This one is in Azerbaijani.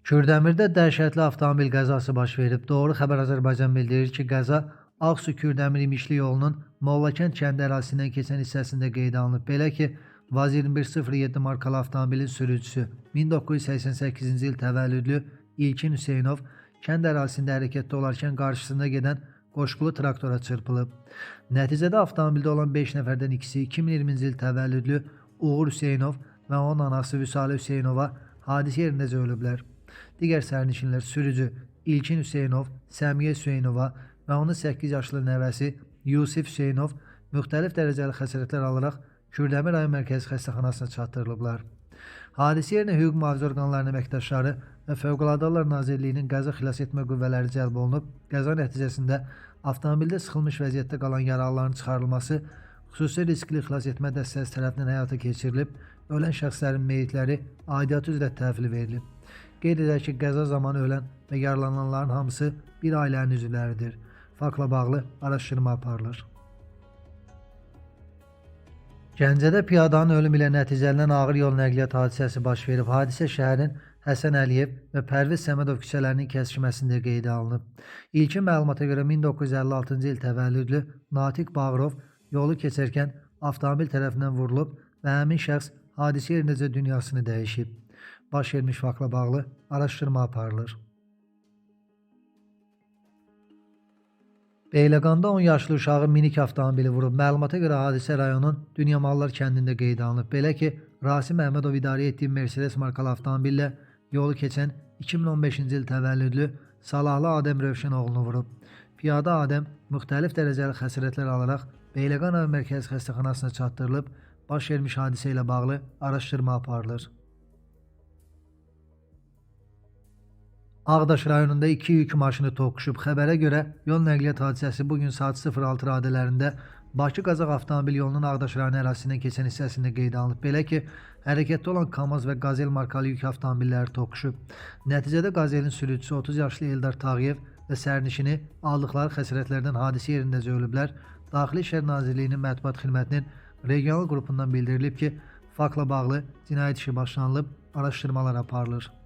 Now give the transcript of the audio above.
Kürdəmirdə dəhşətli avtomobil qəzası baş verib. Doğru Xəbər Azərbaycan bildirir ki, qəza Ağsu Kürdəmir İmişli yolunun Mollakənd kəndi ərazisindən keçən hissəsində qeydə alınıb. Belə ki, VAZ 2107 markalı avtomobilin sürücüsü 1988-ci il təvəllüdlü İlkin Hüseynov kənd ərazisində hərəkətdə olarkən qarşısında gedən qoşqulu traktora çırpılıb. Nəticədə avtomobildə olan 5 nəfərdən ikisi 2020-ci il təvəllüdlü Uğur Hüseynov və onun anası Vüsalə Hüseynova hadisə yerindəcə ölüblər. Digər sərnişinlər sürücü İlkin Hüseynov, Səmiyə Hüseynova və onun 8 yaşlı nəvəsi Yusif Hüseynov müxtəlif dərəcəli xəsarətlər alaraq Kürdəmir rayon Mərkəzi Xəstəxanasına çatdırılıblar. Hadisə yerinə hüquq mühafizə orqanlarının əməkdaşları və Fövqəladə Hallar Nazirliyinin qəza xilasetmə qüvvələri cəlb olunub. Qəza nəticəsində avtomobildə sıxılmış vəziyyətdə qalan yaralıların çıxarılması xüsusi riskli xilasetmə dəstəsi tərəfindən həyata keçirilib, ölən şəxslərin meyitləri aidiyyatı üzrə təhvil verilib. Qeyd edək ki, qəza zamanı ölən və yaralananların hamısı bir ailənin üzvləridir. Faktla bağlı araşdırma aparılır. Gəncədə piyadanın ölümü ilə nəticələnən ağır yol nəqliyyat hadisəsi baş verib. Hadisə şəhərin Həsən Əliyev və Pərviz Səmədov küçələrinin kəsişməsində qeydə alınıb. İlkin məlumata görə 1956-cı il təvəllüdlü Natiq Bağırov yolu keçərkən avtomobil tərəfindən vurulub və həmin şəxs hadisə yerindəcə dünyasını dəyişib. Baş vermiş faktla bağlı araşdırma aparılır. Beyləqanda 10 yaşlı uşağı minik avtomobili vurub. Məlumata görə hadisə rayonun Dünyamallar kəndində qeydə alınıb. Belə ki, Rasim Əhmədov idarə etdiyi Mercedes markalı avtomobillə yolu keçən 2015-ci il təvəllüdlü Salahlı Adəm Rövşənoğlunu vurub. Piyada Adəm müxtəlif dərəcəli xəsarətlər alaraq Beyləqan rayon Mərkəzi Xəstəxanasına çatdırılıb. Baş vermiş hadisə ilə bağlı araşdırma aparılır. Ağdaş rayonunda iki yük maşını toqquşub. Xəbərə görə yol nəqliyyat hadisəsi bu gün saat 06 radələrində Bakı-Qazax avtomobil yolunun Ağdaş rayonu ərazisindən keçən hissəsində qeydə alınıb. Belə ki, hərəkətdə olan Kamaz və Qazel markalı yük avtomobilləri toqquşub. Nəticədə Qazelin sürücüsü 30 yaşlı Eldar Tağıyev və sərnişini aldıqları xəsarətlərdən hadisə yerindəcə ölüblər. Daxili İşlər Nazirliyinin mətbuat xidmətinin regional qrupundan bildirilib ki, faktla bağlı cinayət işi başlanılıb, araşdırmalar aparılır.